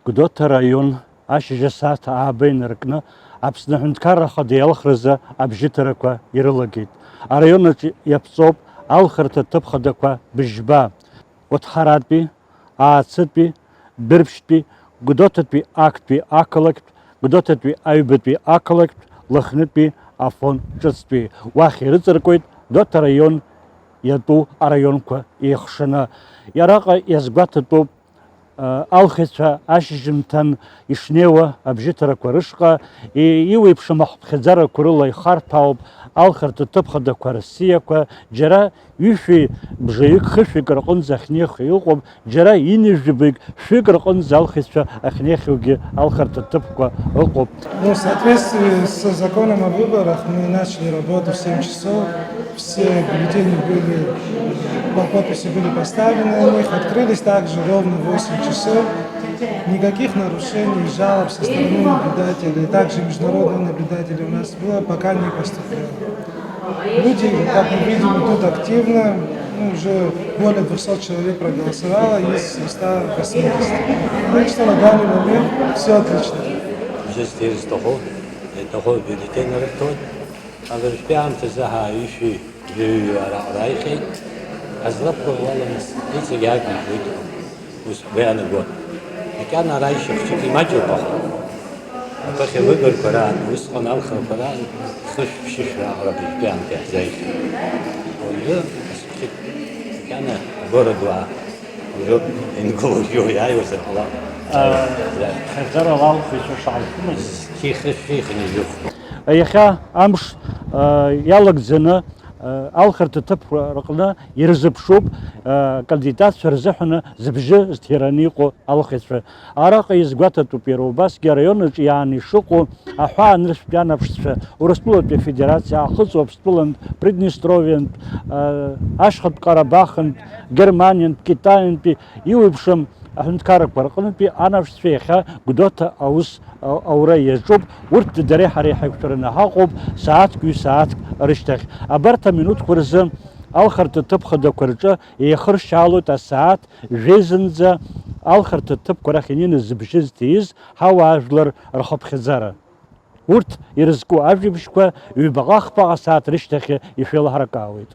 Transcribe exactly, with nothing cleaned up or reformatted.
Гәдоуҭа араион ашьыжь асааҭ ааба инаркны Аԥсны Аҳәынҭқарра Ахада иалхразы абжьыҭарақәа ирылагеит. Араион аҿы иаԥҵоуп алхырҭа ҭыԥ хадақәа быжьба: Оҭҳаратәи, Аацытәи, Дәырԥшьтәи, Гәдоуҭатәи актәи ақалақьтә, Гәдоуҭатәи аҩбатәи ақалақьтә, Лыхнытәи Афон ҿыцтәи. Уахь ирыҵаркуеит Гәдоуҭа араион иатәу араионқәа еихшаны. Иараҟа иазгәаҭатәуп, э, алхыцәа ашьжьымҭан ишнеиуа абжьыҭарақәа рышҟа, и-, иуеиԥшым ахыԥхьаӡарақәа рыла ихарҭәаауп алхырҭа ҭыԥ хадақәа рсиақәа, џьара ҩышәи бжаҩык, хышәҩык рҟынӡа ахьнеихьоу ыҟоуп, џьара ҩынҩажәи баҩык, шәҩык рҟынӡа алхыцәа ахьнеихьоугьы алхырҭа ҭыԥқәа ыҟоуп. Ну, в соответствии с законом о выборах мы начали работу в семь часов. Все бюллетени были, по подписи были поставлены, мы их открылись также ровно в восемь часов. Никаких нарушений, жалоб со стороны наблюдателей, также международного наблюдателя у нас было, пока не поступило. Люди, как мы видим, идут активно. Ну, уже более двухсот человек проголосовало из ста восьмидесяти. Так что на данный момент все отлично. Здесь теперь что? Это хобби, детей народ. Абыржәтәи аамҭазы ҳааишәи жәаҩаҩы араҟа рааихьеит. Ҳазлақәгәыӷуа ала, нас, иҵегь ааргьежьуеит, ус ҳгәы иаанагон. Макьана ара ишьапхьык имаҷуп, аха аԥыхьа выборқәа раан, усҟан алхрақәа раан, хышә-ԥшьышә раҟара абыржәтәи аамҭа иаҳзааихьеит. Уажәы ацәыԥхьыӡ макьана агәара ду аа. Уажәоуп ингылоу иааиуазар ҟалап. Хьаӡарала алхыҩцәа шаҳаршәымыз. Хьи-хышәи хынҩажәохә. Иахьа амш, а, иалагӡаны, а, алхырҭа ҭыԥқәа рҟны ирзыԥшуп, а, кандидатцәа рзыҳәаны зыбжьы зҭираны иҟоу алхыҩцәа. Араҟа иазгәаҭатәуп иара убасгьы араион аҿы иааны ишыҟоу аҳәаанырцәтә анаԥшцәа, Урыстәылатәи Афедерациа, Аахыҵ Уаԥстәылантә, Приднестровиантә, а, Ашьхатә Ҟарабахынтә, Германиантә, Китаиантәи, иуеиԥшым аҳәынҭқаррақәа рҟынтәи анаԥшцәа иахьа Гәдоуҭа аус, а, аура иаҿуп. Урҭ дареи ҳареи ҳаиқәшәараны ҳаҟоуп, сааҭк, ҩ-сааҭк рышьҭахь. Абарҭ аминуҭқәа рзы алхырҭа ҭыԥ хадақәа рҿы еихыршьаалоит асааҭ жәеизынӡа алхырҭа ҭыԥқәа рахь инеины зыбжьы зҭиз ҳауаажәлар рхыԥхьаӡара. Урҭ ирызку ажәабжьқәа ҩбаҟа-хԥаҟа сааҭ рышьҭахь ишәеилаҳаракаауеит.